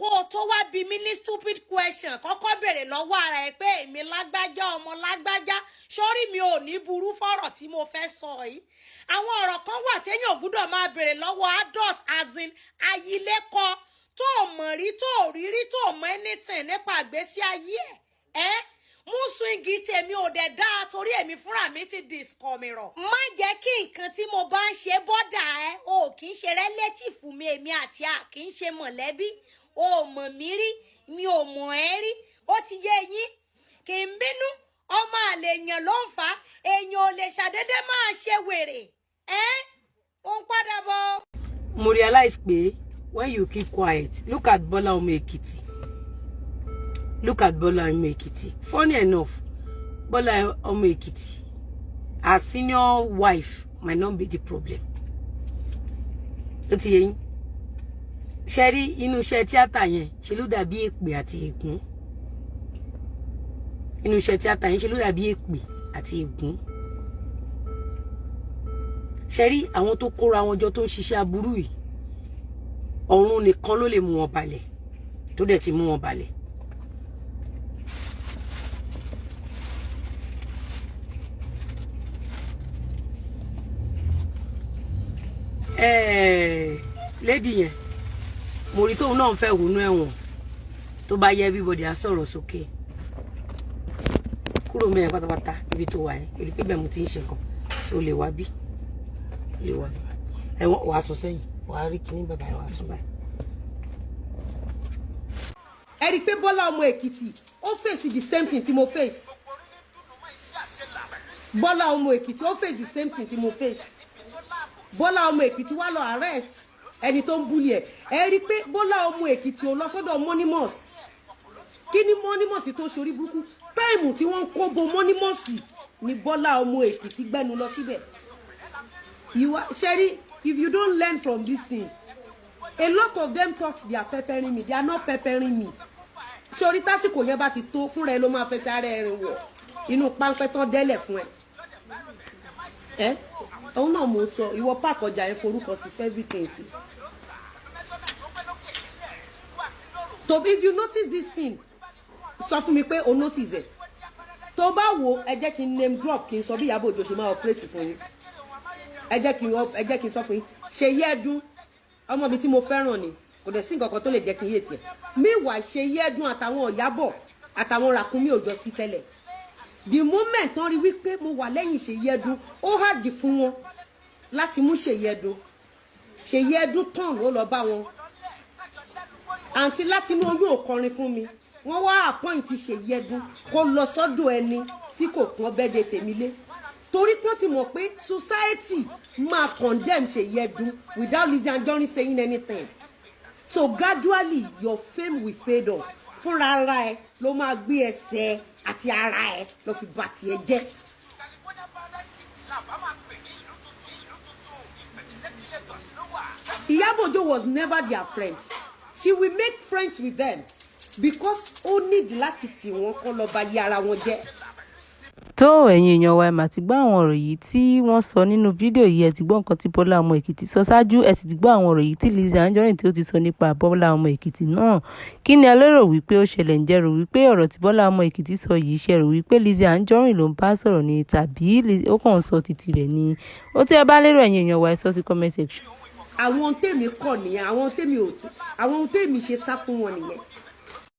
Kó o tó wá bi mí ní stupid question, kọ́kọ́ béèrè lọ́wọ́ ara ẹ pé èmi lágbájá, ọmọ lágbájá, sórí mi ò ní burú fọ́rọ̀ tí mo fẹ́ sọ yìí. Àwọn ọ̀rọ̀ kan wà téèyàn ò gbúdọ̀ máa béèrè lọ́wọ́ adult, as in ayilékọ tó o mọ̀ rí, tó o rí rí, tó o mọ̀ anything nípa ìgbésí ayé ẹ̀. Ẹ́ mú swing tèmi ò dẹ̀ dáa torí èmi fúnra mi ti discomirọ̀. Má jẹ́ kí nǹkan tí mo bá ń ṣe bother ẹ. O kì í ṣe relative mi, èmi àti a kì í ṣe mọ̀lẹ́bí. O ò mọ̀ mí rí, mi ò mọ̀ ẹ́ rí. Ó ti yé yín. Kì í bínú, ọmọ àlè èèyàn ló ń fà á. Èèyàn ò lè ṣàdédé máa ṣe wèrè ẹ́. Ó ń padà bọ̀. Mo realize pé when you keep quiet, look at Bola Ọmọ Èkìtì, look at Bola Ọmọ Èkìtì. Funny enough, Bola Ọmọ Èkìtì, her senior wife might not be the problem. Ó ti yé yín. Ṣe rí inú iṣẹ́ tíátà yẹn, ṣe ló dàbí èpè àti ègún. Inú iṣẹ́ tíátà yẹn, ṣe ló dàbí èpè àti ègún. Ṣe rí àwọn tó kóra wọn jọ tó ń ṣiṣẹ́ aburú yìí, ọ̀run nìkan ló lè mú wọn balẹ̀, tó dẹ̀ ti mú wọn balẹ̀. Lady yẹn, mo rí tóun náà ń fẹ́ wọnú ẹ̀wọ̀n. Tó bá yẹ, everybody á sọ̀rọ̀ sókè. Kúrò mẹ́rin pátápátá ibi tó wà yẹn, rí pé bẹ́ẹ̀ mo ti ń ṣe nǹkan, so lè wá bí, lè wá bí. Ẹ̀wọ̀n wàá sùn sẹ́yìn, wàá rí kíní bàbá yẹn, wàá sùn báyìí. Ẹ rí i pé Bọ́lá Ọmọ Èkìtì, ó face the same thing tí mo face. Bọ́lá Ọmọ Èkìtì, ó face the same thing tí mo face. Bọ́lá Ọmọ Èkìtì wá lọ arrest ẹni tó ń bully ẹ̀. Ẹ rí i pé Bọ́lá Ọmọ Èkìtì ò lọ sọ́dọ̀ Monimus. Kí ni Monimus tó ṣorí burúkú? Time tí wọ́n ń kó bo Monimus ni Bọ́lá Ọmọ Èkìtì gbẹ́nu lọ síbẹ̀. You are Sherry, if you don't learn from this thing, a lot of them thought they are peppering me. They are not peppering me. Sórí tásìkò yẹn bá ti tó fúnra ẹ, ló máa fẹsẹ̀ ara ẹ rìn wọ̀ inú páńpẹ́ tán dẹ́lẹ̀ fún ẹ. Ẹ òun náà mò ń sọ, ìwọ páàkì ọjà yẹn, forúkọ sí, everything sí. So if you notice this thing, sọ fún mi pé o notice ẹ. Tó bá wo, ẹ jẹ́ kí n name drop, kí n sọ bí Ìyábọ̀ Òjó ṣe máa operate fún yín. Ẹ jẹ́ kí n sọ fún yín. Ṣèyí Ẹdún, ọmọ mi tí mo fẹ́ràn ni, kò dẹ̀ sí nǹkan kan tó lè jẹ́ kí n yé tiẹ̀. Meanwhile, Ṣèyí Ẹdún àtàwọn Ìyábọ̀ àtàwọn Ràkúnmí ò jọ sí tẹ́lẹ̀. The moment tán rí wípé mo wà lẹ́yìn Ṣèyí Ẹdún, ó hard fún wọn láti mú Ṣèyí Ẹdún. Ṣèyí Ẹdún tán, ó lọ bá wọn. Àǹtí látinú oyún ò kọrin fún mi. Wọ́n wá appoint Ṣèyí Ẹdún kó lọ sọ́dọ̀ ẹni tí kò pọ́n bẹ́ẹ̀dẹ̀ tèmi lé, torí pé wọ́n ti mọ̀ pé society máa condemn Ṣèyí Ẹdún without Lizzy Anjorin saying anything. So gradually your fame will fade off. Fúnra ara ẹ ló máa gbé ẹsẹ̀ àti ara ẹ lọ fi bà tiẹ̀ jẹ́. Ìyábọ̀ Òjó was never their friend. She will make friends with them because ó need láti tì wọ́n kọ́ lọ bá yí ara wọn jẹ́. Tó, ẹ̀yin èèyàn wa, ẹ mà ti gbọ́ àwọn ọ̀rọ̀ yìí tí wọ́n sọ nínú fídíò yìí. Ẹ ti gbọ́ nǹkan tí Bọ́lá Ọmọ Èkìtì sọ ṣáájú, ẹ sì ti gbọ́ àwọn ọ̀rọ̀ yìí tí Lizzy Anjorin tí ó ti sọ nípa Bọ́lá Ọmọ Èkìtì náà. Kí ni ẹ lérò wípé ó ṣẹlẹ̀? Ǹjẹ́ rò wípé ọ̀rọ̀ tí Bọ́lá Ọmọ Èkìtì sọ yìí, ṣe rò wípé Lizzy Anjorin ló ń bá sọ̀rọ̀ ni, tàbí ó kàn ń sọ títí rẹ̀ ni? Ó tí ẹ bá lérò, ẹ̀yin èèyàn wa, ẹ sọ sí comment section. Àwọn tèmi kọ nìyẹn, àwọn tèmi ò tún, àwọn tèmi ṣe sá fún wọn nìyẹn.